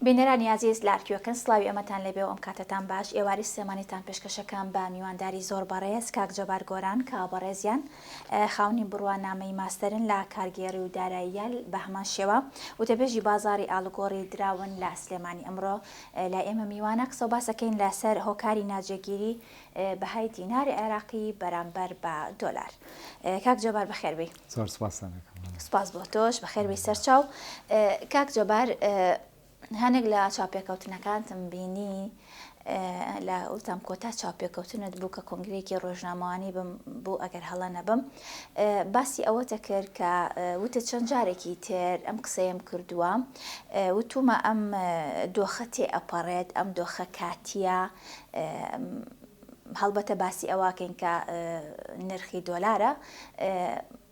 بینەرانی ئازیز لە ئەرکیۆکن سڵاوی ئێمەتان لێبێ و ئەم کاتەتان باش ئێوارەی سلێمانیتان پێشکەشەکەم بە میوانداری زۆر بەڕێز کاک جەبار گۆران کە بەڕێزیان خاوەنی بڕوانامەی ماستەرن لە کارگێڕی و داراییە بە هەمان شێوە وتەبێژی بازاڕی ئاڵوگۆڕی دراون لە سلێمانی ئەمڕۆ لای ئێمە میوانە قسە و باسەکەین لەسەر هۆکاری ناجێگیری بەهای دیناری عێراقی بەرامبەر بە دۆلار. کاک جەبار بەخێربێی. زۆر سپاستان ئەکەم. سپاس بۆ تۆش بەخێربێی سەرچاو. کاک جەبار هەنێک لە چاوپێکەوتنەکانتم بینی لە وتم کۆتا چاوپێکەوتنت بوو کە کۆنگرەیەکی ڕۆژنامەوانی بم بوو ئەگەر هەڵە نەبم باسی ئەوەتە کرد کە وتت چەند جارێکی تر ئەم قسەیەم کردووە وتومە ئەم دۆخە تێ ئەپەڕێت ئەم دۆخە کاتیە هەڵبەتە باسی ئەوەکەین کە نرخی دۆلارە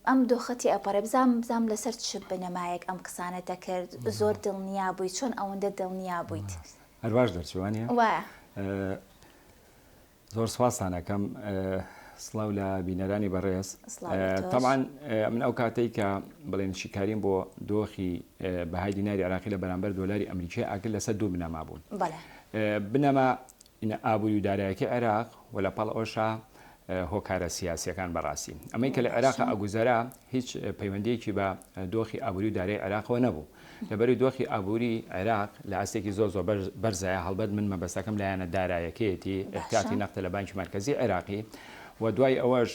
ئەم دۆخە تێئەپەڕێ بزانم بزانم لەسەر چ بنەمایەک ئەم قسانەت دەکرد زۆر دڵنیا بووی چۆن ئەوەندە دڵنیا بوویت؟ هەر باش دەرچوو وانیە؟ وایە. زۆر سوپاستان ئەکەم سڵاو لە بینەرانی بەڕێز تەبعەن من ئەو کاتەی کە بڵێن شیکاریم بۆ دۆخی بەهای دیناری عراقی لە بەرامبەر دۆلاری ئەمریکی ئاگر لەسەر دوو بنەما بوون بنەما ئابووری و دارایەکەی عێراق و لە پاڵ ئەوەشا هۆکارە سیاسیەکان بەڕاستی ئەمەی کە لە عێراق ئەگوزەرا هیچ پەیوەندیەکی بە دۆخی ئابووری و دارای عێراقەوە نەبوو لەبەری دۆخی ئابووری عێراق لە ئاستێکی زۆر زۆر بەرزایە هەڵبەت من مەبەستەکەم لایەنە دارایەکەیەتی احتیاطی نەقدە لە بانکی مەرکەزی عێراقی و دوای ئەوەش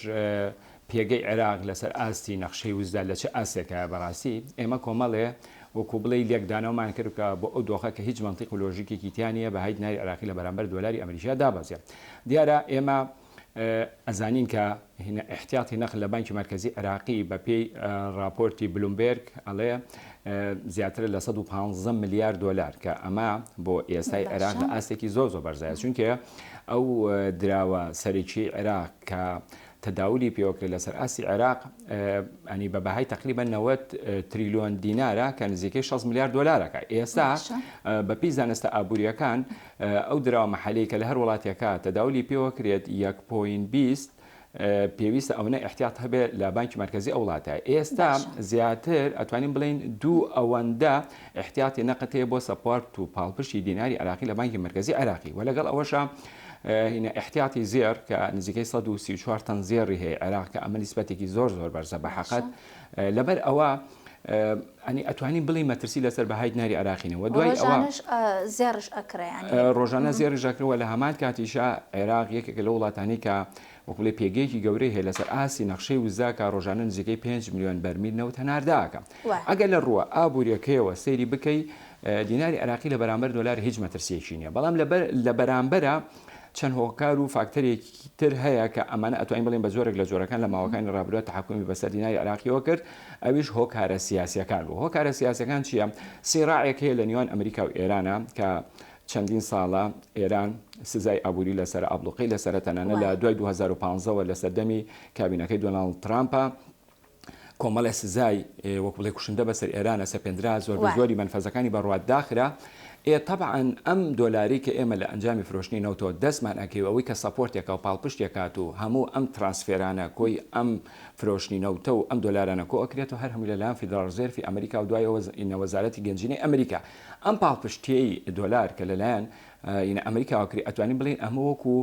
پێگەی عێراق لەسەر ئاستی نەخشەی وزدا لە چ ئاستێکایە بەڕاستی ئێمە کۆمەڵێ وەکو بڵێی لێکدانەوەمان کرد کە بۆ ئەو دۆخە کە هیچ مەنتیق و لۆژیکێکی تیا نییە بەهای دیناری عێراقی لە بەرامبەر دۆلاری ئەمریکیا دابەزێ دیارە ئێمە ئەزانین کە ئیحتیاتی نەقد لە بانکی مەرکەزی عێراقی بە پێی ڕاپۆرتی بلومبێرگ ئەڵێ زیاترە لە 115 ملیار دۆلار کە ئەمە بۆ ئێستای عێراق لە ئاستێکی زۆر زۆر بەرزایە چونکە ئەو دراوە سەرەکی عێراق کە تەداولی پێوەکرێت لەسەر ئاستی عێراق ئەنی بە بەهای تقریبا 90 تریلیۆن دینارە کە نزیکەی 6 ملیار دلارەکە ئێستا بە پێی زانستە ئابووریەکان ئەو دراوە مەحەلی کە لە هەر وڵاتێکا تەداولی پێوەکرێت 1.20 پێویستە ئەوەنە ئیحتیات هەبێ لە بانکی مەرکەزی ئەو وڵاتە ئێستا زیاتر ئەتوانین بڵێین دوو ئەوەندە ئیحتیاتی نەقد هەیە بۆ support و پاڵپشتی دیناری عێراقی لە بانکی مەرکەزی عێراقی و لەگەڵ ئەوەشا ئیحتیاتی زێڕ کە نزیکەی 134 تەن زێڕی هەیە عێراق کە ئەمە نیسبەتێکی زۆر زۆر بەرزە بە حەقەت لەبەر ئەوە ئەنی ئەتوانین بڵێین مەترسی لەسەر بەهای دیناری عێراقی نیە و دوای ئەوە ڕۆژانەش زێڕش ئەکڕێ یانی ڕۆژانە زێڕیش ئەکڕێ و لە هەمان کاتیشا عێراق یەکێکە لەو وڵاتانەی کە وەکو بڵێی پێگەیەکی گەورەی هەیە لەسەر ئاستی نەخشەی وزە کە ڕۆژانە نزیکەی 5 ملیۆن بەرمیل نەوت هەناردە ئەکا. ئەگەر لە ڕووە ئابووریەکەیەوە سەیری بکەی دیناری عێراقی لە بەرامبەر دۆلار هیچ مەترسیەکی نیە بەڵام لە بەرامبەرا چەند هۆکار و فاکتەرێکی تر هەیە کە ئەمانە ئەتوانین بڵێین بە جۆرێک لە جۆرەکان لە ماوەکانی ڕابردووە تەحەکومی بەسەر دیناری عێراقیەوە کرد ئەویش هۆکارە سیاسیەکان بوو هۆکارە سیاسیەکان چییە؟ سیڕاعێک هەیە لە نێوان ئەمریکا و ئێرانە کە چەندین ساڵە ئێران سزای ئابووری لەسەرە ئابڵوقەی لەسەرە تەنانەت لە دوای 2015 وە لە سەردەمی کابینەکەی دۆناڵد ترامپە کۆمەڵێ سزای وەک بڵێ کوشندە بەسەر ئێرانە سەپێندرا زۆربەی زۆری مەنفەزەکانی بە ڕوات داخرا ئێ تەبعەن ئەم دۆلاری کە ئێمە لە ئەنجامی فرۆشتنی نەوتەوە دەستمان ئەکەوێ ئەوەی کە support ێکە و پاڵپشتێکات و هەموو ئەم transfer انە کۆی ئەم فرۆشتنی نەوتە و ئەم دۆلارانە کۆ ئەکرێتەوە هەر هەمووی لەلایەن فیدراڵ ڕزێرفی ئەمریکا و دوای ئەوە وەزارەتی گەنجینەی ئەمریکا ئەم پاڵپشتیەی دۆلار کە لەلایەن ینە ئەمریکاوە کرێ ئەتوانین بڵێین ئەمە وەکو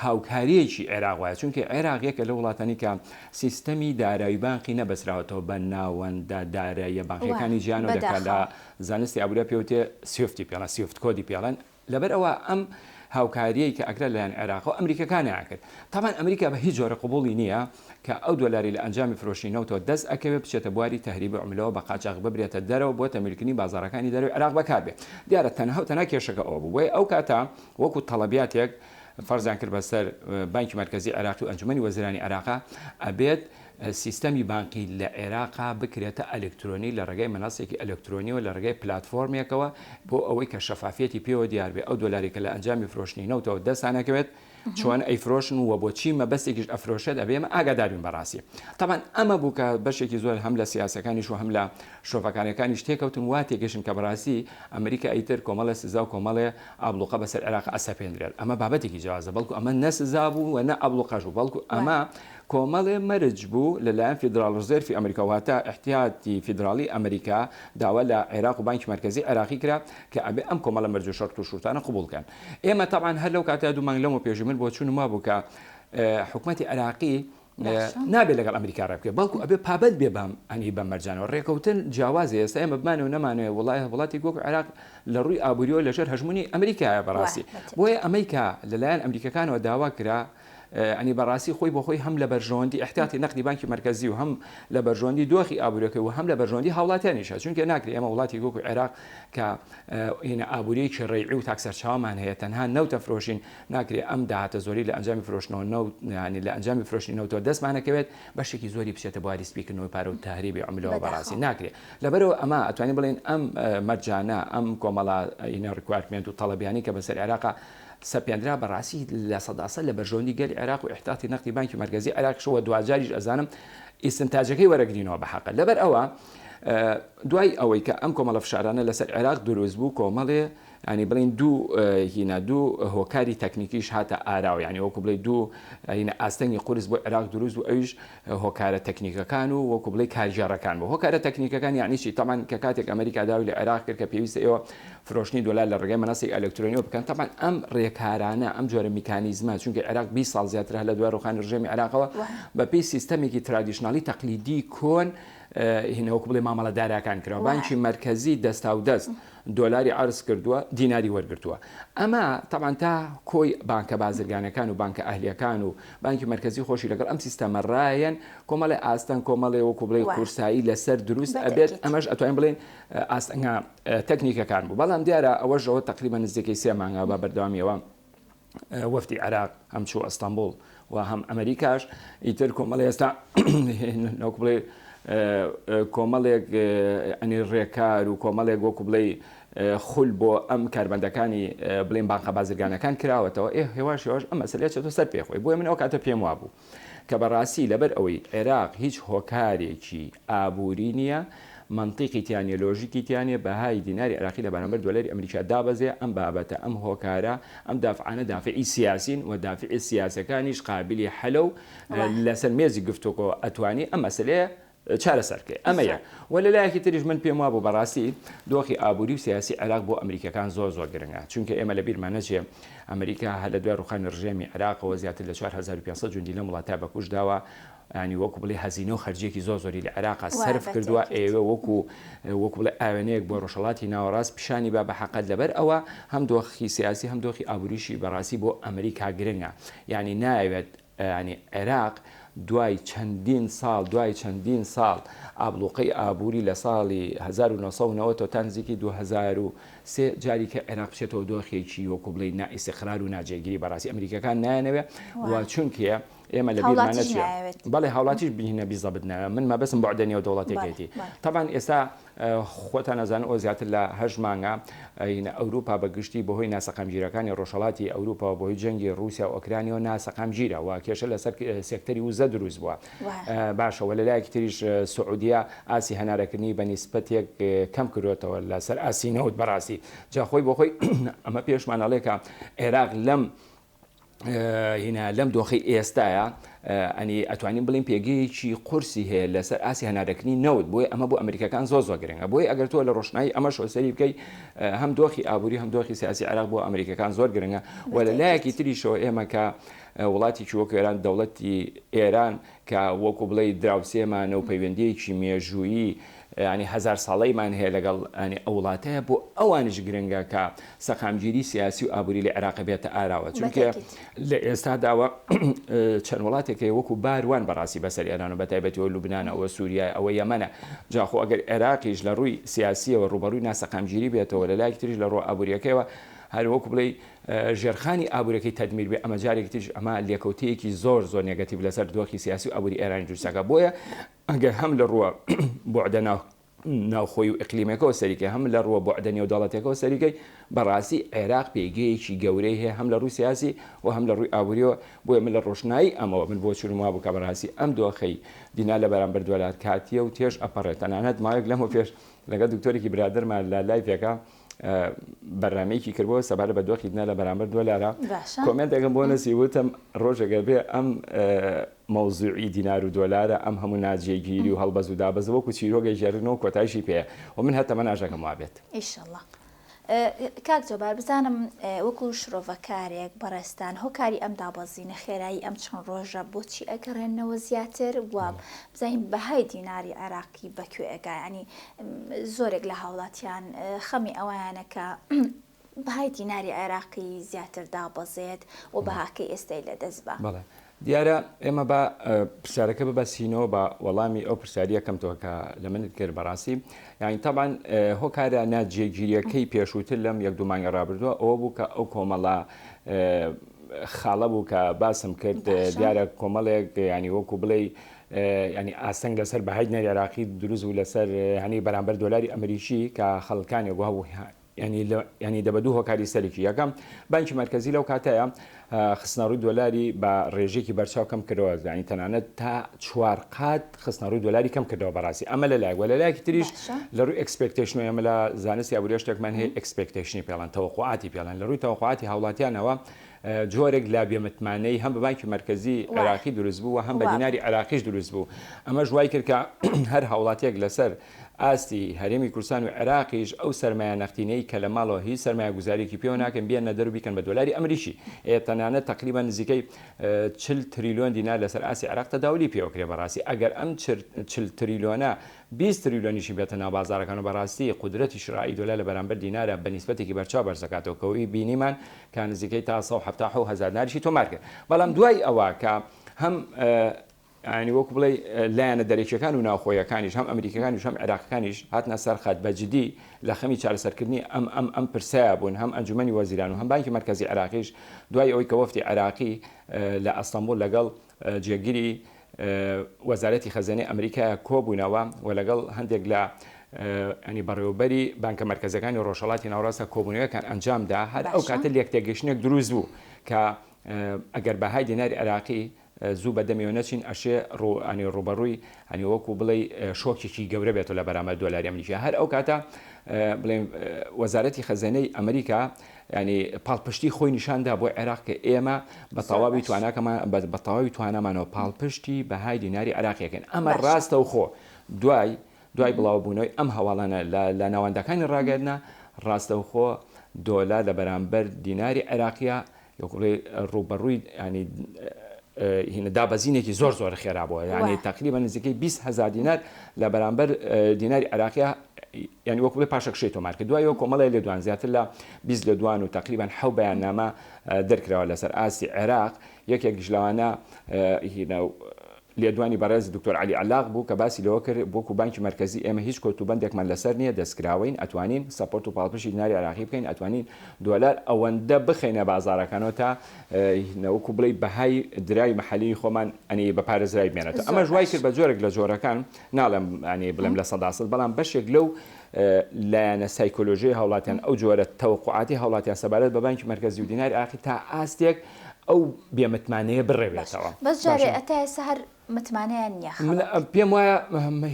هاوکاریەکی عێراق وایە چونکە عێراق یەکە لە وڵاتانی کە سیستەمی دارایی بانقی نەبەسراوەتەوە بە ناوەندە داراییە بانقیەکانی جیهانەوە دەکات لە زانستی ئابووریا پێوتێ سویفتی پێڵەن SWIFT code ی پێڵەن لەبەر ئەوە ئەم هاوکاریەی کە ئەکرا لەلایەن عێراقەوە ئەمریکەکانیان ئەکرد تەبعەن ئەمریکا بە هیچ جۆرە قبوڵی نییە کە ئەو دۆلارەی لە ئەنجامی فرۆشتنی نەوتەوە دەست ئەکەوێت بچێتە بواری تەهریبی عوملەوە بە قاچاخ ببرێتە دەرەوە بۆ تەمویلکردنی بازاڕەکانی دەرەوەی عێراق بەکاربێ. دیارە تەنها و تەنها کێشەکە ئەوە بوو. بۆیە ئەو کاتە وەکو تەڵەبیاتێک فەرزیان کرد بەسەر بانکی مەرکەزی عێراقی و ئەنجومەنی وەزیرانی عێراقا ئەبێت سیستەمی بانقی لە عێراقا بکرێتە ئەلکترۆنی لە ڕێگای مەنەسێکی ئەلکترۆنیەوە لە ڕێگای پلاتفۆرمێکەوە بۆ ئەوەی کە شەفافیەتی پێوە دیار بێ ئەو دۆلارەی کە لە ئەنجامی فرۆشتنی نەوتەوە دەستان ئەکەوێت. چۆن ئەیفرۆشن و بۆچی مەبەستێکیش ئەفرۆشێت ئەبێ ئێمە ئاگادار بین بەڕاستی. تەبعەن ئەمە بوو کە بەشێکی زۆر هەم لە سیاسەکانیش و هەم لە شرۆڤەکارەکانیش تێکەوتن وا تێگەشتن کە بەڕاستی ئەمریکا ئیتر کۆمەڵێ سزا و کۆمەڵێ ئابڵوقە بەسەر عێراق ئەسەپێندرێت. ئەمە بابەتێکی جیاوازە بەڵکو ئەمە نە سزا بوو و نە ئابڵوقەش بوو بەڵکو ئەمە کۆمەڵێ مەرج بوو لە لایەن فیدراڵ ڕزێرفی ئەمریکا واتە ئیحتیاتی فیدراڵی ئەمریکا داوا لە عێراق و بانکی مەرکەزی عێراقی کرا کە ئەبێ ئەم کۆمەڵە مەرج و شەرت و شورتانە قبوڵ کەن. ئێمە تەبعەن هەر لەو کاتە دوو مانگ لەمەو پێشی من بۆچوونم وابوو کە حکومەتی عێراقی نابێت لەگەڵ ئەمریکا ڕێ بکەێت بەڵکو ئەبێ پابند بێ بەم ئەنی بە مەرجانەوە ڕێکەوتن جیاوازە ئێستا ئێمە بمانەوە نەمانەوێ وڵای وڵاتی وەکو عێراق لە ڕووی ئابووریەوە لەژێر هەژمونی ئەمریکایە بەڕاستی بۆیە ئەمەی کە لەلایەن ئەمریکەکانەوە داوا کرا ئەنی بەڕاستی خۆی بۆ خۆی هەم لە بەرژەوەندی ئیحتیاتی نەقدی بانکی مەرکەزی و هەم لە بەرژەوەندی دۆخی ئابووریەکەی و هەم لە بەرژەوەندی هاوڵاتیانیشە چونکە ناکرێ ئێمە وڵاتێک وەکو عێراق کە هینە ئابووریەکی ڕەیعی و تاک سەرچاوەمان هەیە تەنها نەوت ئەفرۆشین ناکرێ ئەم داهاتە زۆری لە ئەنجامی فرۆشتنەوە نەوت یانی لە ئەنجامی فرۆشتنی نەوتەوە دەستمانەکەوێت بەشێکی زۆری بچێتە بواری سپیکردنەوەی پارە و تەهریبی عوملەوە بەڕاستی ناکرێ لەبەرئەوە ئەمە ئەتوانین بڵێین ئەم مەرجانە ئەم کۆمەڵە هینە requirement و تەڵەبیانەی کە بەسەر عێراقا سەپێندرا بەڕاستی 100% لە بەرژەوەندی گەلی عێراق و ئیحتیاتی نەقدی بانکی مەرکەزی عێراقیشە و دواجاریش ئەزانم ئیستنتاجەکەی وەرەگرینەوە بە حەقە لەبەر ئەوە دوای ئەوەی کە ئەم کۆمەڵە فشارانە لەسەر عێراق دروست بوو کۆمەڵێ یانی بڵێین دوو هینا دوو هۆکاری تەکنیکیش هاتە ئاراوە یانی وەکو بڵێی دوو هینا ئاستەنگی قورس بۆ عێراق دروست بوو ئەویش هۆکارە تەکنیکەکان و وەکو بڵێی کارگێڕەکان بوو هۆکارە تەکنیکەکان یانی چی تەبعەن کە کاتێک ئەمریکا داوای لە عێراق کرد کە پێویستە ئێوە فرۆشتنی دۆلار لە ڕێگای مەنەسێک ئەلکترۆنیەوە بکەن تەبعەن ئەم ڕێکارانە ئەم جۆرە میکانیزمە چونکە عێراق 20 ساڵ زیاتر هەر لە دوای ڕوخانی ڕژێمی عێراقەوە بەپێی سیستەمێکی traditional ی تەقلیدی کۆن هینە وەکو بڵێ مامەڵە داراکان کراوە بانکی مەرکەزی دەستاودەست دۆلاری عەرز کردووە دیناری وەرگرتووە ئەمە تەبعەن تا کۆی بانکە بازرگانەکان و بانکە ئەهلیەکان و بانکی مەرکەزی خۆشی لەگەڵ ئەم سیستەمە ڕایەن کۆمەڵێ ئاستەنگ کۆمەڵێ وەکو بڵێ قورسایی لەسەر دروست ئەبێت ئەمەش ئەتوانین بڵێین ئاستەنگە تەکنیکەکان بوو بەڵام دیارە ئەوەشەوە تقریبا نزیکەی سێ مانگە بە بەردەوامیەوە وەفدی عێراق هەم چوو ئەستەنبوڵ و هەم ئەمریکاش ئیتر کۆمەڵی ئێستا نەوەک بڵێ کۆمەڵێک ئەنی ڕێکار و کۆمەڵێک وەکو بڵێ خول بۆ ئەم کاربەندەکانی بڵێن بانقە بازرگانەکان کراوەتەوە ئێ هێواش هێواش ئەم مەسەلەیە چێتەوە سەر پێ خۆی بۆیە من ئەو کاتە پێم وابوو کە بەڕاستی لەبەر ئەوەی عێراق هیچ هۆکارێکی ئابووری نییە، مەنتیقی تیا نییە، لۆژیکی تیا نییە، بەهای دیناری عێراقی لە بەرامبەر دۆلاری ئەمریکا دابەزێ، ئەم بابەتە، ئەم هۆکارە، ئەم دافعانە دافعی سیاسین و دافعی سیاسەکانیش قابلی حەلە و لەسەر مێزی گفتوگۆ ئەتوانی ئەم مەسەلەیە چارەسەر بکەی. ئەمە یەک. وە لە لایەکی تریش من پێم وابوو بەڕاستی دۆخی ئابووری و سیاسی عێراق بۆ ئەمریکیەکان زۆر زۆر گرنگە. چونکە ئێمە لە بیرمان نەچێ ئەمریکا هەر لە دوای ڕوخانی ڕژێمی عێراقەوە زیاتر لە 4500 جوندی لەم وڵاتە بە کوشت داوە، یانی وەکو بڵێی هەزینە و خەرجیەکی زۆر زۆری لە عێراقا سەرف کردووە، ئەیەوێ وەکو وەکو بڵێ ئاوێنەیەک بۆ ڕۆژهەڵاتی ناوەڕاست پیشانی با بە حەقەت لەبەر ئەوە هەم دۆخی سیاسی هەم دۆخی ئابووریشی بەڕاستی بۆ ئەمریکا گرنگە یانی نایەوێت یانی عێراق دوای چەندین ساڵ دوای چەندین ساڵ ئابڵوقەی ئابووری لە ساڵی 1990 تا نزیکی 2003 جاری کە عێراق بچێتەوە دۆخێکی وەکو بڵێی نائیستیقرار و ناجێگیری بەڕاستی ئەمریکیەکان نایانەوێ و چونکێ ئێمە لە بیرمان نەچێ بەڵێ هاوڵاتیش بینە بیزەبت ناوێ من مەبەستم بەعدە نێودەوڵەتێکێتی تەبان ئێستا خۆتان ئەزانن ئەوە زیاتر لە هەشت مانگە ئەوروپا بە گشتی بەهۆی ناسەقامگیرەکانی ڕۆژهەڵاتی ئەوروپاوە بەهۆی جەنگی ڕووسیا و ئۆکرانیەوە ناسەقامگیرە و کێشە لەسەر سێکتەری وزە دروست بووە باشە وە لەلایەکی تریش سعودیە ئاستی هەنارەکردنی بە نیسبەتێک کەم کردوێتەوە لەسەر ئاستی نەوت بەڕاستی جا خۆی بۆ خۆی ئەمە پێشمان ئەڵێ کە عێراق لەم هینا لەم دۆخەی ئێستایا ئەنی ئەتوانین بڵین پێگەیەکی قورسی هەیە لەسەر ئاسی هەناردەکردنی نەوت بۆیە ئەمە بۆ ئەمریکەکان زۆر زۆر گرنگە بۆیە ئەگەر تۆ لە ڕۆشنایی ئەمەش سەری بکەی هەم دۆخی ئابووری هەم دۆخی سیاسی عێراق بۆ ئەمریکەکان زۆر گرنگە و لە لایەکی تریشەوە ئێمە کە وڵاتێکی وەکو ئێران دەوڵەتی ئێران کە وەکو بڵێی دراوسێمانە و پەیوەندییەکی مێژوویی یانی هەزار ساڵەیمان هەیە لەگەڵ یانی ئەو وڵاتەیە بۆ ئەوانیش گرنگە کە سەقامگیری سیاسی و ئابووری لە عێراق بێتە ئاراوە چونکە لە ئێستاداوە چەند وڵاتێک هەیە وەکو باروان بەڕاستی بەسەر ئێران و بەتایبەتی ئەوە لوبنانە ئەوە سووریایە ئەوە یەمەنە جا خۆ ئەگەر عێراقیش لە ڕووی سیاسییەوە ڕووبەڕووی ناسەقامگیری بێتەوە لە لایەکی تریش لە ڕووە ئابوورییەکەیەوە هەر وەکو بڵێی ژێرخانی ئابوورەکەی تەدمیر بێ ئەمە جارێکی تریش ئەمە لێکەوتەیەکی زۆر زۆر negative لەسەر دۆخی سیاسی و ئابووری ئێرانی دروست دەکات بۆیە ئەگەر هەم لە ڕووە بوعدە ناو. ناوخۆی و ئیقلیمەکەوە سەریکەی هەم لە ڕووە بوعدە نێودەوڵەتیەکەوە سەریکەی بەڕاستی عێراق پێگەیەکی گەورەی هەیە هەم لە ڕووی سیاسی و هەم لە ڕووی ئابووریەوە بۆیە من لە ڕۆشنایی ئەمەوە من بۆچوونم وابوو کە بەڕاستی ئەم دۆخەی دینار لە بەرامبەر دۆلار کاتیە و تێش ئەپەڕێت تەنانەت ماوەیەک لەمەو پێش لەگەڵ دکتۆرێکی برادەرمان لە live ێکا بەرنامەیەکی کردبووە سەبارەت بە دۆخی دینار لە بەرامبەر دۆلارا comment ێکم بۆ نووسی وتم ڕۆژێک ئەبێ ئەم مەوزوعی دینار و دۆلارە ئەم هەموو ناجێگیری و هەڵبەز و دابەز وەکو چیرۆکێک ژێرنەوە کۆتایشی پێیە و من هەر تەمەناش دەکەم وابێت. ئیشەڵا. کاک جەبار بزانم وەکو شرۆڤەکارێک بەڕێزتان هۆکاری ئەم دابەزینە خێرایی ئەم چەند ڕۆژە بۆچی ئەگەڕێنەوە زیاتر و بزانین بەهای دیناری عێراقی بەکوێ ئەگا یانی زۆرێک لە هاوڵاتیان خەمی ئەوەیانە کە بەهای دیناری عێراقی زیاتر دابەزێت و بەهاکەی ئێستای لەدەست با. بەڵێ دیارە ئێمە با پرسیارەکە ببەسینەوە بە وەڵامی ئەو پرسیاری یەکەم تۆ کە لە منت کرد بەڕاستی یانی تەبعەن هۆکارە ناجێگیریەکەی پێشووتر لەم یەک دوو مانگە ڕابردووە ئەوە بوو کە ئەو کۆمەڵە خاڵە بوو کە باسم کرد دیارە کۆمەڵێک ینی وەکو بڵێ ینی ئاستەنگ لەسەر بەهای دیناری عێراقی دروست بوو لەسەر هەنی بەرامبەر دۆلاری ئەمریکی کە خەڵکانێک هەبوو یانی لە یانی دە بە دوو هۆکاری سەرەکی یەکەم بانکی مەرکەزی لەو کاتەیە خستنەڕووی دۆلاری بە ڕێژەیەکی بەرچاو کەم کردەوە یانی تەنانەت تا چوار قات خستنەڕووی دۆلاری کەم کردەوە بەڕاستی ئەمە لە لایەک وە لە لایەکی تریش لە ڕووی expectation ئێمە لە زانستی ئابووری شتێکمان هەیە expectation ی پێڵەن تەوەقوعاتی پێڵەن لە ڕووی تەوەقوعاتی هاوڵاتیانەوە جۆرێک لە بێمتمانەی هەم بە بانکی مەرکەزی عێراقی دروست بوو و هەم بە دیناری عێراقیش دروست بوو ئەمەش وای کرد کە هەر هاوڵاتیەک لەسەر ئاستی هەرێمی کوردستان و عێراقیش ئەو سەرمایە نەختینەی کە لە ماڵەوە هیچ سەرمایەگوزاریەکی پێوە ناکەن بێننە دەر و بیکەن بە دۆلاری ئەمریکی ئێ تەنانەت تەقریبەن نزیکەی 40 تریلیۆن دینار لەسەر ئاستی عێراق تەداولی پێوە کرێ بەڕاستی ئەگەر ئەم 40 تریلیۆنە 20 تریلیۆنیشی بێتە ناو بازاڕەکان و بەڕاستی قودرەتی شرایی دۆلار لە بەرامبەر دینارە بە نیسبەتێکی بەرچاو بەرز دەکاتەوە کە ئەوی بینیمان کە نزیکەی تا 177 هەزار دیناریشی تۆمار کرد بەڵام دوای ئەوە کە هەم یانی وەکو بڵێی لایەنە دەرەکیەکان و ناوخۆیەکانیش هەم ئەمریکیەکانیش هەم عێراقەکانیش هاتنە سەر خەت بە جدی لە خەمی چارەسەرکردنی ئەم ئەم ئەم پرسەیا بوون هەم ئەنجومەنی وەزیران و هەم بانکی مەرکەزی عێراقیش دوای ئەوەی کە وەفدی عێراقی لە ئەستەنبوڵ لەگەڵ جێگری وەزارەتی خەزێنەی ئەمریکا کۆبوونەوە و لەگەڵ هەندێک لە ینی بەڕێوەبەری بانکە مەرکەزەکانی ڕۆژهەڵاتی ناوەڕاستە کۆبوونەوەکان ئەنجامدا هەر ئەو کاتە لێکتێگەیشتنێک دروست بوو کە ئەگەر بەهای دیناری عێراقی زوو بە دەمیەوە نەچین ئەشێ ڕوو ئەنی ڕووبەڕووی ئەنی وەکو بڵێی شۆکێکی گەورە بێتەوە لە بەرامبەر دۆلاری ئەمریکی هەر ئەو کاتە بڵێن وەزارەتی خەزێنەی ئەمریکا ینی پاڵپشتی خۆی نیشاندا بۆ عێراق کە ئێمە بە تەواوی تواناکەمان بە تەواوی توانامانەوە پاڵپشتی بەهای دیناری عێراقیەکەن ئەمە ڕاستەوخۆ دوای دوای بڵاوبوونەوەی ئەم هەواڵانە لە ناوەندەکانی ڕاگەیاندنا ڕاستەوخۆ دۆلار لە بەرامبەر دیناری عێراقیە یەکوڵی ڕووبەڕووی ینی هینە دابەزینێکی زۆر زۆر خێرا بووە یعنی تقریبا نزیکەی 20 هزار دینار لە بەرامبەر دیناری عراقیە یعنی وەکو بڵێ پاشەکشەی تۆمار کرد دوای کۆمەڵی لێدوان زیاتر لە 20 لێدوان و تقریبا حەو بەیاننامە دەرکراوە لەسەر ئاستی عێراق یەکێکیش لەوانە هینە لێدوانی بەڕێز دکتۆر عەلی عەلاق بوو کە باسی لەوە کرد، وەکو بانکی مەرکەزی ئێمە هیچ کۆتوبەندێکمان لەسەر نییە، دەستکراوەین، ئەتوانین support و پاڵپشتی دیناری عێراقی بکەین، ئەتوانین دۆلار ئەوەندە بخەینە بازاڕەکانەوە تا وەکو بڵێی بەهای دراوی مەحەلیی خۆمان ئەنی بە پارێزراوی بمێنێتەوە. زۆر ئەمەش وای باش. کرد بە جۆرێک لە جۆرەکان، ناڵێم ئەنی بڵێم 100% بەڵام بەشێک لەو لایەنە سایکۆلۆژیی هاوڵاتیان، ئەو جۆرە تەوەقوعاتی هاوڵاتیان سەبارەت بە بانکی مەرکەزی و دیناری عێراقی تا ئاستێک ئەو بێ متمانەیە باش بڕەوێتەوە. بەس جارێ باشە. ئەتا ئێستا هەر متمانەیان نییە من خەڵک. پێم وایە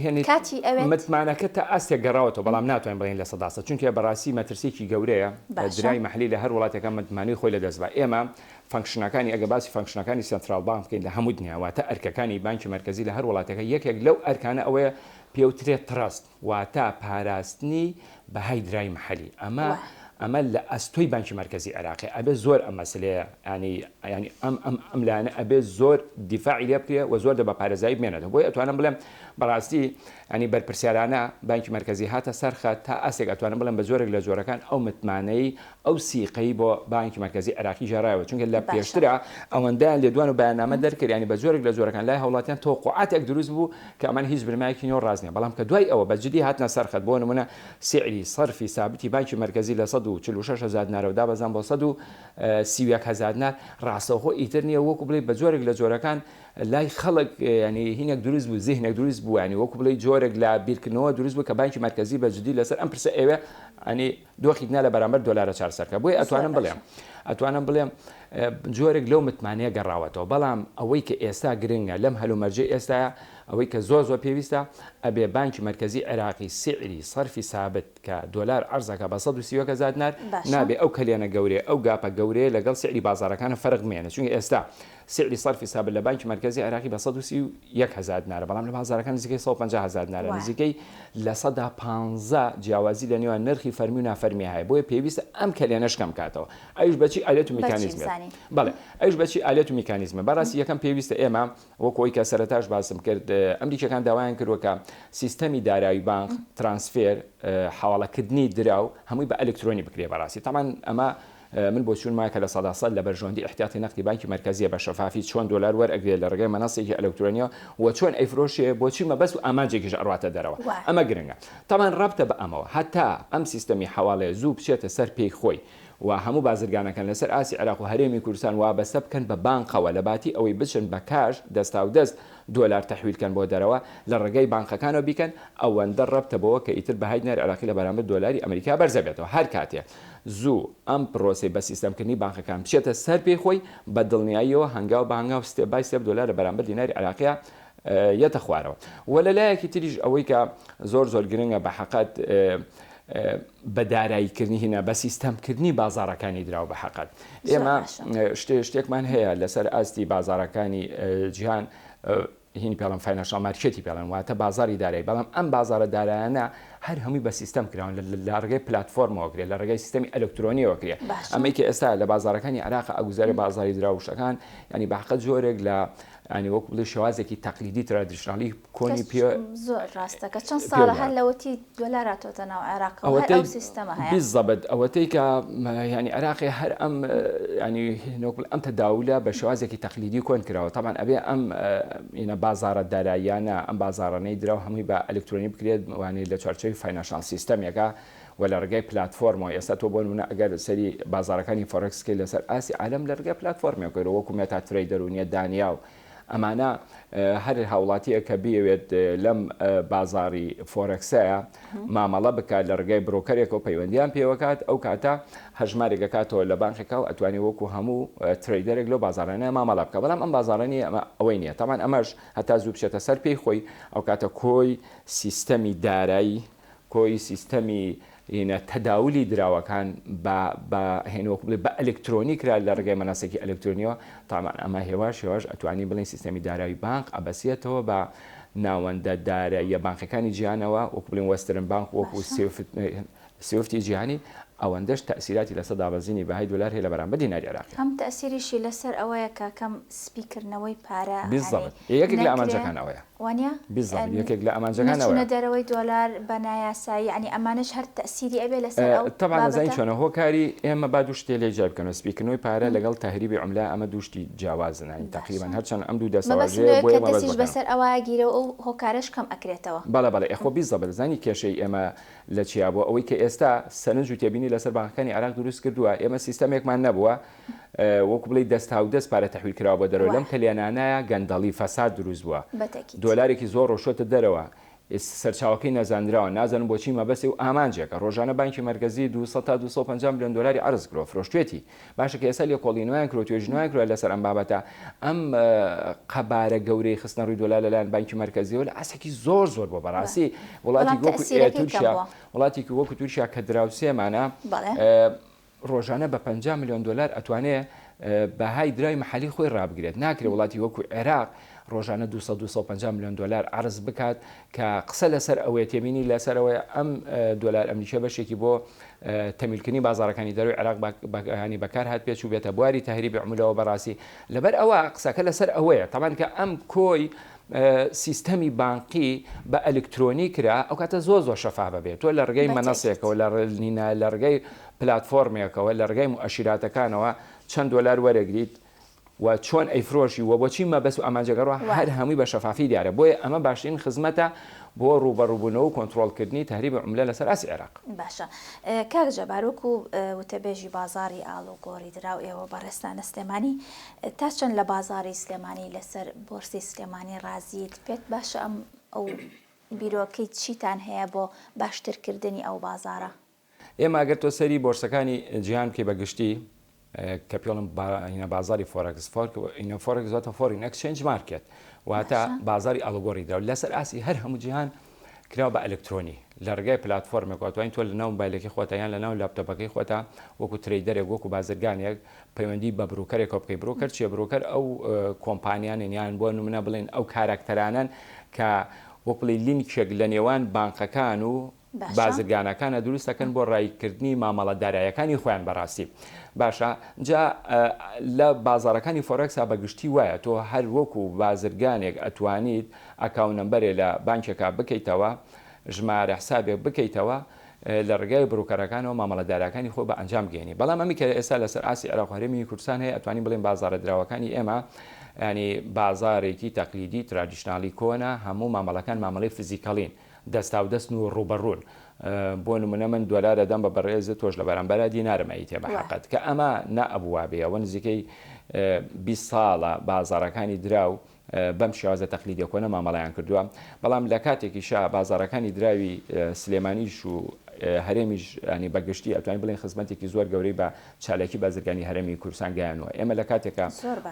هێنێ کاتی ئەوێت. متمانەکە تا ئاستێک گەڕاوەتەوە بەڵام ناتوانین بڵێین 100% چونکە بەڕاستی مەترسیەکی گەورەیە باشە. دراوی مەحەلی لە هەر وڵاتێکا متمانەی خۆی لەدەست با ئێمە function ەکانی ئەگەر باسی function ەکانی central bank بکەین لە هەموو دنیا واتە ئەرکەکانی بانکی مەرکەزی لە هەر وڵاتێکا یەکێک لەو ئەرکانە ئەوەیە پێوترێت trust واتە پاراستنی بەهای دراوی مەحەلی ئەمە ئەمە لە ئەستۆی بانکی مەرکەزی عێراقی ئەبێ زۆر ئەم مەسلەیە ینی ینی ئەم ئەم ئەم لایەنە ئەبێ زۆر دیفاعی لێ بکرێ و زۆر دە بە پارێزایی بمێنێتەوە بۆیە ئەتوانم بڵێم بەڕاستی ینی بەرپرسیارانە بانکی مەرکەزی هاتە سەر خەت تا ئاستێک ئەتوانم بڵێم بە جۆرێک لە جۆرەکان ئەو متمانەی ئەو سیقەی بۆ بانکی مەرکەزی عێراقی گێڕایەوە چونکە لە پێشترا ئەوەندەیان لێدوان و بەیاننامە دەرکرد یانی بە جۆرێک لە جۆرەکان لای هاوڵاتیان تەوەقوعاتێک دروست بوو کە ئەمان هیچ بنەمایەکی نیە و ڕاست نیە بەڵام کە دوای ئەوە بە جدی هاتنە سەر خەت بۆ نمونە سعری سەرفی سابتی بانکی مەرکەزی لە 100. 146 هەزار دینارەوە دابەزان بۆ 131 هەزار دینار، ڕاستەوخۆ ئیتر نییە وەکو بڵێی بە جۆرێک لە جۆرەکان لای خەڵک یانی هینێک دروست بوو، زیهنێک دروست بوو، یانی وەکو بڵێی جۆرێک لە بیرکردنەوە دروست بوو کە بانکی مەرکەزی بە جدی لەسەر ئەم پرسە ئەیەوێ یانی دۆخی دینار لە بەرامبەر دۆلارە چارەسەر بکات. بۆیە ئەتوانم بڵێم ئەتوانم بڵێم جۆرێک لەو متمانەیە گەڕاوەتەوە، بەڵام ئەوەی کە ئێستا گرنگە لەم هەلومەرجەی ئێستایا ئەوەی کە زۆر زۆر پێویستە ئەبێ بانکی مەرکەزی عێراقی سعری سەرفی سابت کە دۆلار عەرز ئەکا بە 131 هەزار دینار باشە. نابێ ئەو کەلێنە گەورەیە ئەو gap ە گەورەیە لەگەڵ سعری بازاڕەکانە فەرق بمێنێ چونکە ئێستا سعری سەرفی سابت لە بانکی مەرکەزی عێراقی بە 131 هەزار دینارە بەڵام لە بازاڕەکان نزیکەی 150 هەزار دینارە وایە. نزیکەی 15% جیاوازی لە نێوان نرخی فەرمی و نافەرمی هەیە بۆیە پێویستە ئەم کەلێنەش کەم کاتەوە ئەویش بە چی ئالێت و بە چی میکانیزمێک بزانین؟ بەڵێ ئەویش بە چی ئالێت و میکانیزمە بەڕاستی یەکەم پێویستە ئێمە وەکو ئەوەی کە سەرەتاش باسم کرد، ئەمریکییەکان داوایان کردووە کە سیستەمی دارایی بانق، transfer، حەواڵەکردنی دراو هەمووی بە ئەلکترۆنی بکرێت بەڕاستی تەبعەن ئەمە من بۆچوونم وایە کە 100% لە بەرژەوەندی ئیحتیاتی نەقدی بانکی مەرکەزییە بە شەفافی چۆن دۆلار وەرئەگرێت لە ڕێگای مەنەسێکی ئەلکترۆنییەوە و چۆن ئەیفرۆشێ بۆ چی مەبەست و ئامانجێکیش ئەڕواتە دەرەوە ئەمە گرنگە تەبعەن ڕەبتە بە ئەمەوە هەتا ئەم سیستەمی حەواڵەیە زوو بچێتە سەر پێی خۆی و هەموو بازرگانەکان لەسەر ئاستی عێراق و هەرێمی کوردستان وابەستە بکەن بە بانقەوە لەباتی ئەوەی بچن بە cash دەستاودەست دۆلار تەحویل کەن بۆ دەرەوە لە ڕێگای بانقەکانەوە بیکەن ئەوەندە ڕەبتە بەوە کە ئیتر بەهای دیناری عێراقی لە بەرامبەر دۆلاری ئەمریکا بەرزەبێتەوە هەر کاتێ زوو ئەم پرۆسەی بە سیستەمکردنی بانقەکان بچێتە سەر پێی خۆی بە دڵنیاییەوە هەنگاو بە هەنگاو step by step دۆلار لە بەرامبەر دیناری عێراقیا یەتە خوارەوە و لە لایەکی تریش ئەوەی کە زۆر زۆر گرنگە بە حەقەت بە داراییکردنی هینا بە سیستەمکردنی بازاڕەکانی دراو بە حەقەت ئێمە شتێ شتێکمان هەیە لەسەر ئاستی بازاڕەکانی جیهان هینی پێڵم financial market ی پێڵێن واتە بازاری دارایی بەڵام ئەم بازارە دارایانە هەر هەمووی بە سیستەم کراون لە ڕێگەی پلاتفۆرمەوە کرێ لە ڕێگەی سیستەمی ئەلکترۆنیەوە کرێ ئەمەی کە ئێستا لە بازارەکانی عێراق ئەگوزارێ بازاری دراو شتەکان ینی بە حەقەت جۆرێک لە یانی وەکو بڵێی شێوازێکی تەقلیدی traditional ی کۆنی پێ زۆر ڕاستە کە چەند ساڵە هەر لەوەتی دۆلار هاتۆتە ناو عێراقەوە هەر ئەو سیستەمە هەیە. بالضبط ئەوەتەی کە یانی عێراقێ هەر ئەم یانی وەکو بڵێی ئەم تەداولە بە شێوازێکی تەقلیدی کۆن کراوە تەبعەن ئەبێ ئەم ئینە بازاڕە داراییانە ئەم بازاڕانەی دراو هەمووی بە ئەلکترۆنی بکرێت وانەی لە چوارچێوەی financial system ێکە و لە ڕێگای پلاتفۆرمەوە ئێستا تۆ بۆ نمونە ئەگەر سەری بازاڕەکانی فۆرێکس بکەیت لەسەر ئاستی عالەم لە ڕێگای پلاتفۆرمێکەوە وەکو MetaTrader و نیە دانیا و ئەمانە هەر هاوڵاتیەک کە بیەوێت لەم بازاڕی فۆرێکسەیە مامەڵە بکات لە ڕێگای broker ێکەوە پەیوەندیان پێوەکات ئەو کاتە هەژمارێک ئەکاتەوە لە بانقێکا و ئەتوانێت وەکو هەموو trader ێک لەو بازاڕانە مامەڵە بکات بەڵام ئەم بازاڕە نیە ئەمە ئەوەی نیە تەبعەن ئەمەش هەتا زوو بچێتە سەر پێی خۆی ئەو کاتە کۆی سیستەمی دارایی کۆی سیستەمی هینە تەداولی دراوەکان بە بە هێن وەکو بڵێ بە ئەلکترۆنی کرا لە ڕێگای مەناسێکی ئەلکترۆنیەوە تامان ئەمە هێواش هێواش ئەتوانی بڵێن سیستەمی دارایی بانق ئەبەسێتەوە بە ناوەندە داراییە بانقەکانی جیهانەوە وەکو بڵێن Western bank وەکو SWIFT SWIFT ی جیهانی ئەوەندەش تەئسیراتی لەسەر دابەزینی بەهای دۆلار هەیە لە بەرامبەر دیناری عێراقی. هەم تەئسیریشی لەسەر ئەوەیە کە کەم سپی کردنەوەی پارە یانی بالضبط یەکێک لە نەکرێ ئامانجەکان ئەوەیە. وانیە؟ بالضبط یانی یەکێک لە ئامانجەکان ئەوەیە. نەچوونە دەرەوەی دۆلار بە نایاسایی یانی ئەمانەش هەر تەئسیری ئەبێ لەسەر ئەو تەبعەن ئەزانی بابەتە؟ چۆنە هۆکاری ئێمە با دوو شتێ لێ جیا بکەنەوە سپیکردنەوەی پارە لەگەڵ تەهریبی عوملە ئەمە دوو شتی جیاوازن یانی تەقریبەن باشە هەرچەند ئەم دوو مەبەستم دەستەواژەیە لەوەیە بۆ کە یەک مەبەست دەستیش بەکەنەوە. بەسەر ئەوە گیرە و ئەو هۆکارەش کەم ئەکرێتەوە. بەڵێ بەڵێ ئێ خۆ بالضبط زانی کێشەی ئێمە لە چیا بووە؟ ئەوەی کە ئێستا سەرنج و تێبینی لەسەر بانقەکانی عێراق دروست کردووە، ئێمە سیستەمێکمان نەبووە وەکو بڵێی دەستاودەست پارە تەحویل کراوە بۆ دەرەوە، لەم کەلێنانەیا گەندەڵی، فەساد دروست بووە، دۆلارێکی زۆر ڕۆشتۆتە دەرەوە، سەرچاوەکەی نەزانراوە، نازانم بۆ چی مەبەستێ و ئامانجێکە، ڕۆژانە بانکی مەرکەزی 200 تا 250 ملیۆن دۆلاری عەرز کردووە، فرۆشتوێتی. باشە کە ئێستا لێکۆڵینەوەیان کردووە، توێژینەوەیان کردووە لەسەر ئەم بابەتە، ئەم قەبارە گەورەی خستنەڕووی دۆلار لەلایەن بانکی مەرکەزیەوە لە ئاستێکی زۆر زۆر بووە بەڕاستی وڵاتێکی وەکو تورکیا وڵاتێکی وەکو تورکیا کە دراوسێمانە ڕۆژانە بە 50 ملیۆن دۆلار ئەتوانێ بەهای دراوی محلی خۆی ڕابگرێت ناکرێت وڵاتی وەکو عێراق ڕۆژانە 200 250 ملیۆن دۆلار عرض بکات کە قسە لەسەر ئەوەیە تێبینی لەسەر ئەوەیە ئەم دۆلار ئەمریکیە بەشێکی بۆ تەمیلکردنی بازاڕەکانی دەرەوەی عێراق ینی بەکار هات پێ چووبێتە بواری تەهریبی عوملەوە بەڕاستی لەبەر ئەوە قسەکە لەسەر ئەوەیە تەبعەن کە ئەم کۆی سیستەمی بانقی بە ئەلکترۆنی کرا ئەو کاتە زۆر زۆر شەفافە بێت تۆ لە ڕێگەی مەنەسێکەوە لە لە ڕێگەی پلاتفۆرمێکەوە لە ڕێگەی موئەشیراتەکانەوە چەند دۆلار وەرەگریت. و چۆن ئەیفرۆشی و بۆچی مەبەست و ئامانجەکە ڕوا هەر هەمووی بە شەفافی دیارە بۆیە ئەمە باشترین خزمەتە بۆ ڕووبەڕووبوونەوە و کۆنتڕۆڵکردنی تەهریبی عوملە لەسەر ئاستی عێراق. باشە کاک جەبار وەکو وتەبێژی بازاڕی ئاڵوگۆڕی دراو ئێوە بەڕێزتان لە سلێمانی تا چەند لە بازاڕی سلێمانی لەسەر بۆرسەی سلێمانی ڕازیت پێت باشە ئەم ئەو بیرۆکەی چیتان هەیە بۆ باشترکردنی ئەو بازاڕە؟ ئێمە ئەگەر تۆ سەیری بۆرسەکانی جیهان بکەی بە گشتی کە پێڵم بازاری فۆرەکس فۆرک فۆرەکس واتە foreign exchange market واتە بازاری ئاڵوگۆڕی دراو لەسەر ئاستی هەر هەموو جیهان کراوە بە ئەلکترۆنی لە ڕێگای پلاتفۆرمێک واتوانین تۆ لە ناو مۆبایلەکەی خۆتا یان لە ناو لاپتۆپەکەی خۆتا وەکو trader ێک وەکو بازرگانێک پەیوەندی بە broker ێکەوە بکەی broker چیە broker ئەو کۆمپانیانن یان بۆ نمونە بڵێن ئەو کاراکتەرانەن کە وەک بڵێی لینکێک لە نێوان بانقەکان و باشە. بازرگانەکانە دروست ئەکەن بۆ ڕاییکردنی مامەڵە دارایەکانی خۆیان بەڕاستی باشە جا لە بازاڕەکانی فۆرێکسا بە گشتی وایە تۆ هەر وەکو بازرگانێک ئەتوانیت account number ێ لە بانکێکا بکەیتەوە ژمارە حسابێک بکەیتەوە لە ڕێگای broker ەکانەوە مامەڵە دارایەکانی خۆ بە ئەنجام بگەیەنی بەڵام ئەمی کە ئێستا لەسەر ئاستی عێراق و هەرێمی کوردستان هەیە ئەتوانین بڵێین بازاڕە دراوەکانی ئێمە ینی بازارێکی تەقلیدی traditional ی کۆنە هەموو مامەڵەکان مامەڵەی physical ین دەستاودەستن و ڕووبەڕوون. بۆ نموونە من دۆلار ئەدەم بە بەڕێزت تۆش لە بەرامبەرا دینارم ئەیتێ بە حەقت کە ئەمە نا ئەبوو وابێ ئەوە نزیکەی 20 ساڵە بازاڕەکانی دراو بەم شێوازە تەقلیدیە کۆنە مامەڵەیان کردووە بەڵام لە کاتێکیشا بازاڕەکانی دراوی سلێمانیش و هەرێمیش ینی بە گشتی ئەتوانین بڵێین خزمەتێکی زۆر گەورەی بە چالاکی بازرگانی هەرێمی کوردستان گەیانووە ئێمە لە کاتێکا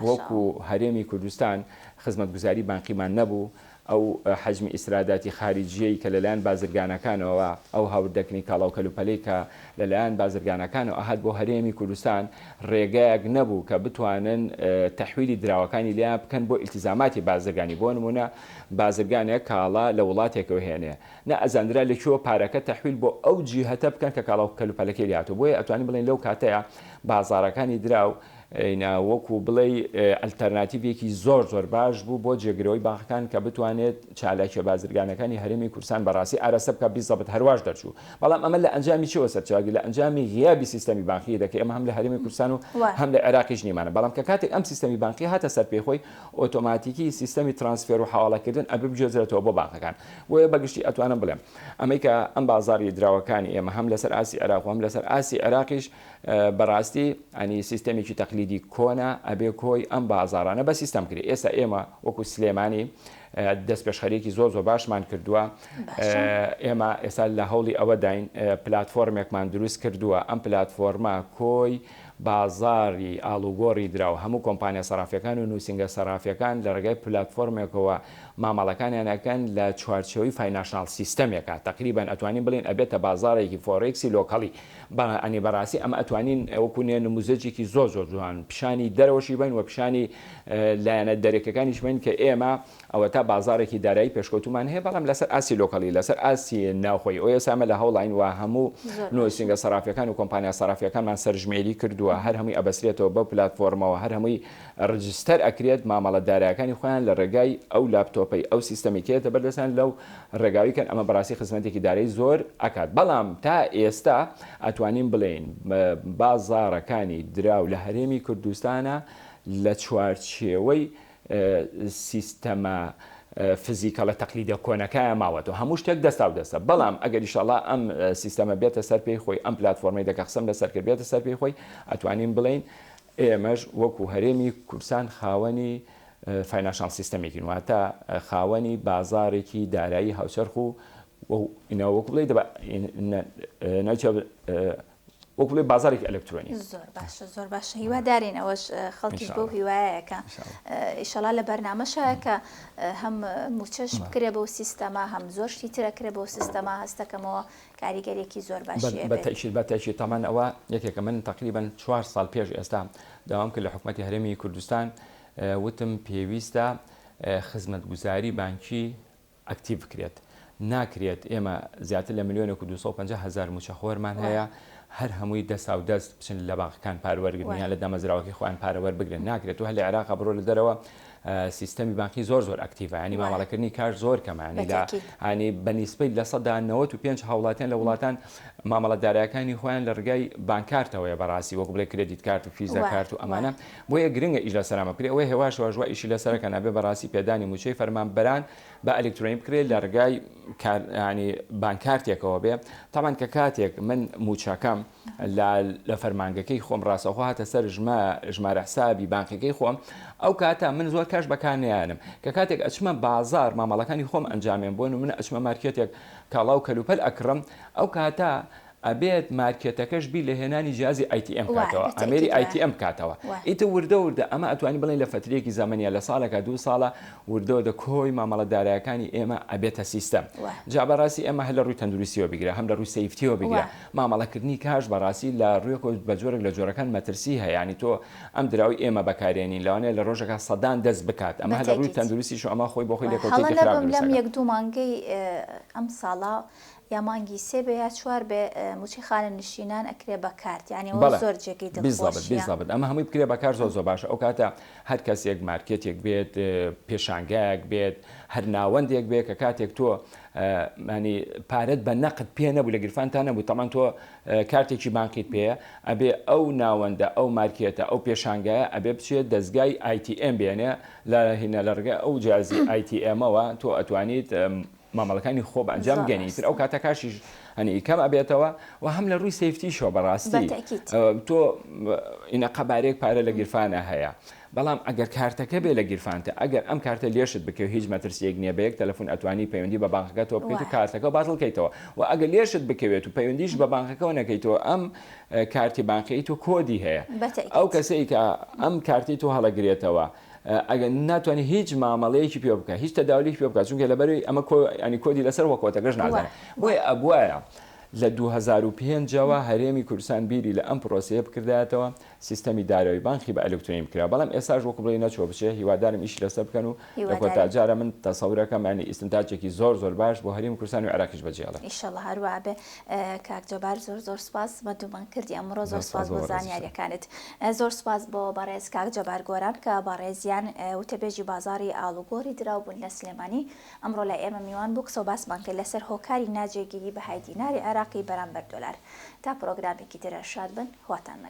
وەکو هەرێمی کوردستان خزمەتگوزاری بانقیمان نەبوو ئەو حەجمی ئیسراداتی خاریجییەی کە لەلایەن بازرگانەکانەوە، ئەو هاوردەکردنی کاڵا و کەلوپەلەی کە لەلایەن بازرگانەکانەوە ئەهات بۆ هەرێمی کوردستان، ڕێگایەک نەبوو کە بتوانن تەحویلی دراوەکانی لێیان بکەن بۆ ئیلتیزاماتی بازرگانی، بۆ نموونە بازرگانێک کاڵا لە وڵاتێکەوە هێنێ، نە ئەزاندرا لە کوێوە پارەکە تەحویل بۆ ئەو جیهەتە بکەن کە کاڵا و کەلوپەلەکەی لێ هاتووە، بۆیە ئەتوانین بڵێین لەو کاتەیا بازاڕەکانی دراو نا وەکو بڵێی ئەلتەرناتیڤێکی زۆر زۆر باش بوو بۆ جێگرەوەی بانقەکان کە بتوانێت چالاکیە بازرگانەکانی هەرێمی کوردستان بەڕاستی ئاراستە بکات بیزەبت هەرواش دەرچوو بەڵام ئەمە لە ئەنجامی چیەوە سەرچاوە گرت لە ئەنجامی غیابی سیستەمی بانقی دەکەی ئەمە هەم لە هەرێمی کوردستان و هەم لە عێراقیش نیمانە بەڵام کە کاتێک ئەم سیستەمی بانقی هاتە سەر پێی خۆی ئۆتۆماتیکی سیستەمی transfer و حەواڵەکردن ئەبێ بگوێزرێتەوە بۆ بانقەکان بۆیە بەگشتی ئەتوانم بڵێم ئەمەی کە ئەم بازاڕی دراوەکانی ئێمە هەم لەسەر ئاستی عێراق و هەم لەسەر ئاستی عێراقیش بەڕاستی ئەنی سیستەمێکی تەقلیدی کۆنە ئەبێ کۆی ئەم بازاڕانە بە سیستەم کرێ ئێستا ئێمە وەکو سلێمانی دەستپێشخەریەکی زۆر زۆر باشمان کردووە ئێمە ئێستا لە هەوڵی ئەوەداین پلاتفۆرمێکمان دروست کردووە ئەم پلاتفۆرمە کۆی بازاری ئاڵوگۆڕی دراو هەموو کۆمپانیا سەرافیەکان و نووسینگە سەرافیەکان لە ڕێگای پلاتفۆرمێکەوە مامەڵەکانیان ئەکەن لە چوارچێوەی financial system ێکا تەقریبەن ئەتوانین بڵێین ئەبێتە بازاڕێکی فۆرێکسی local ی یەعنی بەڕاستی ئەمە ئەتوانین وەکو نێ نموزەجێکی زۆر زۆر جوان پیشانی دەرەوەشی بەین و پیشانی لایەنە دەرەکیەکانیش بەین کە ئێمە ئەوەتا بازاڕێکی دارایی پێشکەوتومان هەیە بەڵام لەسەر ئاستی local ی لەسەر ئاستی ناوخۆیی ئەو ئێستا ئەمە لە هەوڵاین و هەموو نووسینگە سەرافیەکان و کۆمپانیا سەرافیەکانمان سەرژمێری کردووە هەر هەمووی ئەبەسرێتەوە بەو پلاتفۆرمەوە هەر هەمووی register ئەکرێت مامەڵە دارایەکانی خۆیان لە ڕێگای ئەو لاپتۆپەی ئەو سیستەمی کە یەتە بەردەستیان لەو ڕێگاوی کەن ئەمە بەڕاستی خزمەتێکی دارایی زۆر ئەکات بەڵام تا ئێستا ئەتوانین بڵێین بازاڕەکانی دراو لە هەرێمی کوردستانا لە چوارچێوەی سیستەمە physical ە تەقلیدە کۆنەکایە ماوەتەوە هەموو شتێک دەستاو دەستە بەڵام ئەگەر ئیشەڵا ئەم سیستەمە بێتە سەر پێی خۆی ئەم پلاتفۆرمەی دەکە قسەم لەسەر کرد بێتە سەر پێی خۆی ئەتوانین بڵێین ئێمەش وەکو هەرێمی کوردستان خاوەنی financial system ێکین واتە خاوەنی بازاڕێکی دارایی هاوچەرخ و وەکو بڵێی وەکو بڵێی بازاڕێکی ئەلکترۆنی. زۆر باشە زۆر باشە هیوادارین ئەوەش خەڵکیش بەو هیوایەیە کە ئیشەڵا لە بەرنامەشایە کە هەم موچەش بکرێ بەو سیستەمە هەم زۆر شتی تر ئەکرێ بەو سیستەمە هەستەکەمەوە کاریگەریەکی زۆر باشی ئەبێت. بە تەئکید بە تەئکید تەبعەن ئەوە یەکێکە من تەقریبەن چوار ساڵ پێش ئێستا داوام کرد لە حکومەتی هەرێمی کوردستان وتم پێویستە خزمەتگوزاری بانکی ئەکتیڤ بکرێت ناکرێت ئێمە زیاتر لە ملیۆنێک و 250 هەزار مووچەخۆرمان هەیە هەر هەمووی دەسا و دەست بچن لە بانقەکان پارە وەرگرن یان لە دامەزراوەکەی خۆیان پارە وەربگرن ناکرێت و هەر لە عێراقا بڕۆ لە دەرەوە. سیستەمی بانقی زۆر زۆر ئەکتیڤە ینی مامەڵەکردنی کاش زۆر کەمە ینی لە ینی بە نیسبەی 95% هاوڵاتیان لە وڵاتان مامەڵە دارایەکانی خۆیان لە ڕگای بانکارتەوەیە بەڕاستی وەکو بڵێ credit card و فیزا کارت و ئەمانە بۆیە گرنگە ئیش لەسەر ئەمە بکرێ ئەوەی هێواش هێواش وا ئیشی لەسەرەکە نابێ بەڕاستی پێدانی مووچەی فەرمانبەران بە ئەلکترۆنی بکرێت لە ڕگای کار ینی بانکارتێکەوە بێ تامان کە کاتێک من مووچەکەم لە لە فەرمانگەکەی خۆم ڕاستەوخۆ هاتە سەر ژمارە حسابی بانقیەکەی خۆم ئەو کاتە من زۆر کاش بەکار نایەنم کە کاتێک ئەچمە بازار مامەڵەکانی خۆم ئەنجامێن بۆ نمونە ئەچمە مارکێتێک کاڵا و کەلوپەل ئەکڕم ئەو کاتە ئەبێت مارکێتەکەش بیر لە هێنانی جیازی ATM بکاتەوە ئامێری ATM بکاتەوە ئیتر وردە وردە ئەمە ئەتوانی بڵێن لە فەترەیەکی زەمەنیە لە ساڵێکا دوو ساڵە وردە وردە کۆی مامەڵە دارایەکانی ئێمە ئەبێتە سیستەم جا بەڕاستی ئێمە هەر لە ڕووی تەندروستیەوە بیگرە هەم لە ڕووی safety یەوە بیگرە مامەڵەکردنی کاش بەڕاستی لە ڕوویەکەوە بە جۆرێک لە جۆرەکان مەترسی هەیە یانی تۆ ئەم دراوەی ئێمە بەکارێنین لەوانەیە لە ڕۆژێکا سەدان دەست بکات ئەمە هەر لە ڕووی تەندروستیشەوە ئەمە خۆی بۆ خۆی هەڵە لێکەوتەیەکی خراپ نەبم دروست لەم ئەکات. یەک دوو مانگەی ئەم ساڵە یا مانگی سێ بێ یا چوار بێ موچەی خانەنشینان ئەکرێ بە کارت یانی ئەوە بەڵێ زۆر جێگەی بیزەبت دڵخۆشیە. بیزەبت ئەمە هەمووی بکرێ بە کار زۆر زۆر باشە ئەو کاتە هەر کەسێک مارکێتێک بێت پێشانگایەک بێت هەر ناوەندێک بێت کە کاتێک تۆ مانی پارەت بە نەقد پێ نەبوو لە گیرفانتا نەبوو تەمان تۆ کارتێکی بانقیت پێیە ئەبێ ئەو ناوەندە ئەو مارکێتە ئەو پێشانگایە ئەبێ بچێت دەستگای ATM بێنێ لە هینە لە ڕگە ئەو جیازی ATM ەوە تۆ ئەتوانیت مامەڵەکانی خۆ بە ئەنجام بگەنی تر ئەو کاتە کاشیش هەنی کەم ئەبێتەوە و هەم لە ڕووی safety شەوە بەڕاستی تۆ ئینە قەبارێک پارە لە گیرفانە هەیە بەڵام ئەگەر کارتەکە بێ لە گیرفانتە ئەگەر ئەم کارتە لێشت بکەوێ هیچ مەترسیەک نیە بە یەک تەلەفون ئەتوانی پەیوەندی بە بانقەکەتەوە بکەیت و کارتەکە باتڵ کەیتەوە و ئەگەر لێشت بکەوێت و پەیوەندیش بە بانقەکەوە نەکەیتەوە ئەم کارتی بانقیی تۆ کۆدی هەیە ئەو کەسەی کە ئەم کارتی تۆ هەڵەگرێتەوە ئەگەر ناتوانێت هیچ مامەڵەیەکی پێ بکە هیچ تەداولیکی پێ بکات چونکە لەبەروی ئەمە کۆ ینی کۆدی لەسەر وە کۆتەکەش نازانێت بۆیە ئەبوایە لە 2005 ەوە هەرێمی کوردستان بیری لە ئەم پرۆسەیە بکردایەتەوە سیستەمی دارایی بانقی بە ئەلکترۆنی بکرا بەڵام ئێستاش وەکو بڵێی نەچووە بچێ هیوادارم ئیشی لەسەر بکەن و لە کۆتا جارا من تەسەورەکەم یانی ئیستنتاجێکی زۆر زۆر باش بۆ هەرێمی کوردستان و عێراقیش بەجێڵێ. ئیشەڵا هەر وابێ کاک جەبار زۆر زۆر سوپاس مەدوومان کردی ئەمڕۆ زۆر سوپاس بۆ زانیاریەکانت زۆر سوپاس بۆ بەڕێز کاک جەبار گۆران کە بەڕێزیان وتەبێژی بازاڕی ئاڵوگۆڕی دراو بوون لە سلێمانی ئەمڕۆ لای ئێمە میوان بوو قسە و باسمان کرد لەسەر هۆکاری ناجێگیری بەهای دیناری عێراقی بەرامبەر دۆلار تا پرۆگرامێکی تر شاد بن خواتان لەگەڵ.